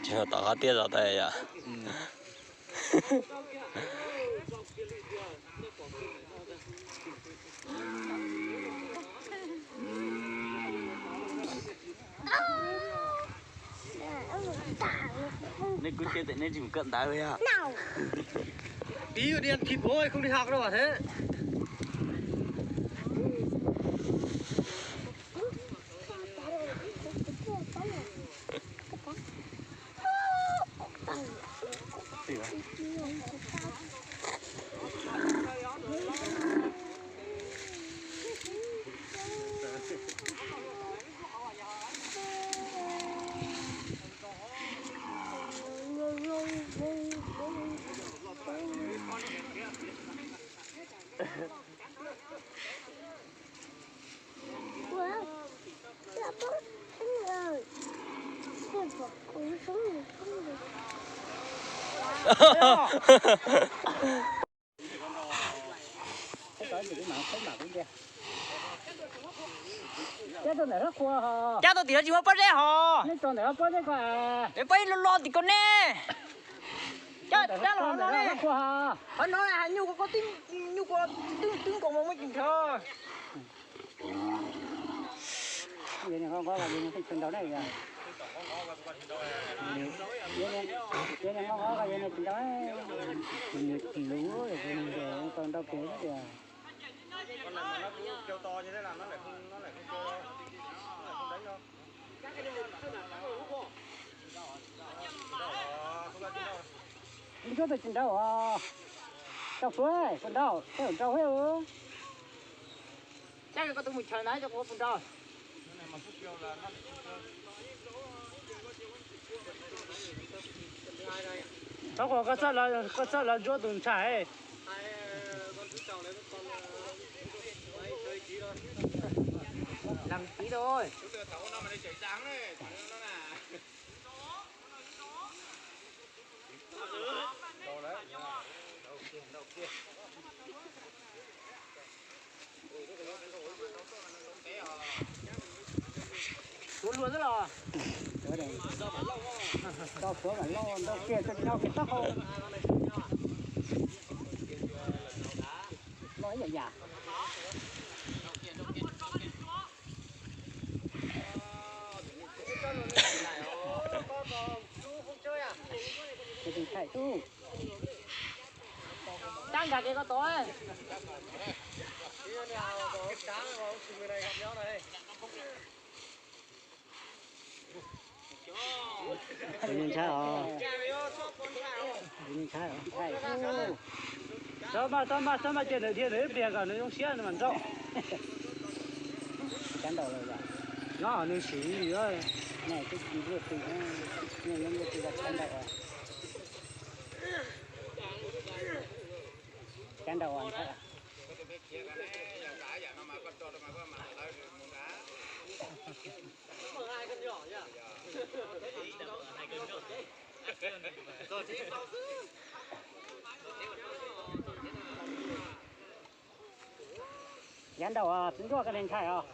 Tom qab tiaj zov tas yom. Nej kub siab tias nej tsis mus kawm ntawv yog. Pib ua diav khi pov không đi học đâu thế. Cab tau tim no tsis muaj pob zeb hos. Pob zeb ko, pob zeb lo lo tim ko ne. Cab los no ne. Qhov no hais nyuj ko, nyuj ko twb nkaus mas muaj cim nrho. Ib ntsuab tus tsis nrau os. Tau fuab, kuv nrau, tej zaum nrau thiab. Cab koj tus mus chaw na, coj kuv ua puas nrau. Tau, koj txawj los ntsuab tus ntshai. Làm tí thôi. Tua luag xwb los. Tau suav mam loj ntau kiag, tau kiag tau hau. Loj ib yam yam. Tus ntshai tub. Tab nkag kev ko tod. Tus ntshai os. Tus ntshai os. Txhob maj, txhob maj, txhob maj cia nws dhia nws ib pliag kom nws zoo siab nws mam nrauj. Cab ntaus lawm yom. No nws swm li. Cab ntaus. Cab ntaus, txiv ntsuag koj li ntshai os.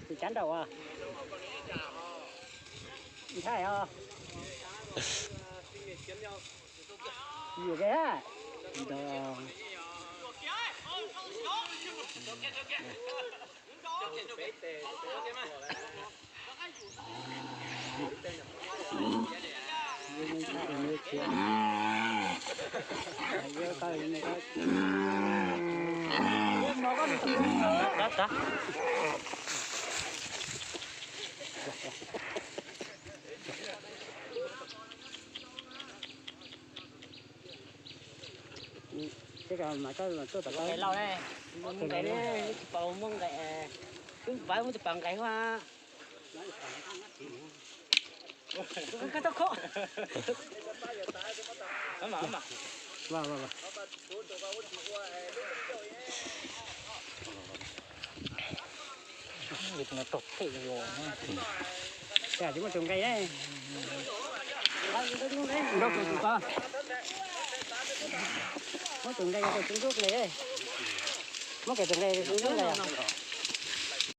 Tus cab ntaus, ntshai os. Yuam ke ha. Ces mas koj tuaj tom koj. Nqaim lauj ne, muaj nqaim ne, tsis paub muaj nqaim, twb paub muaj tus paub nqaim huaj. Koj tau khob. Tsis muaj tus nqaij ne. Muab tus nqaij tus ntsuab ne. Muab kiag tus nqaij tus ntsuab ne.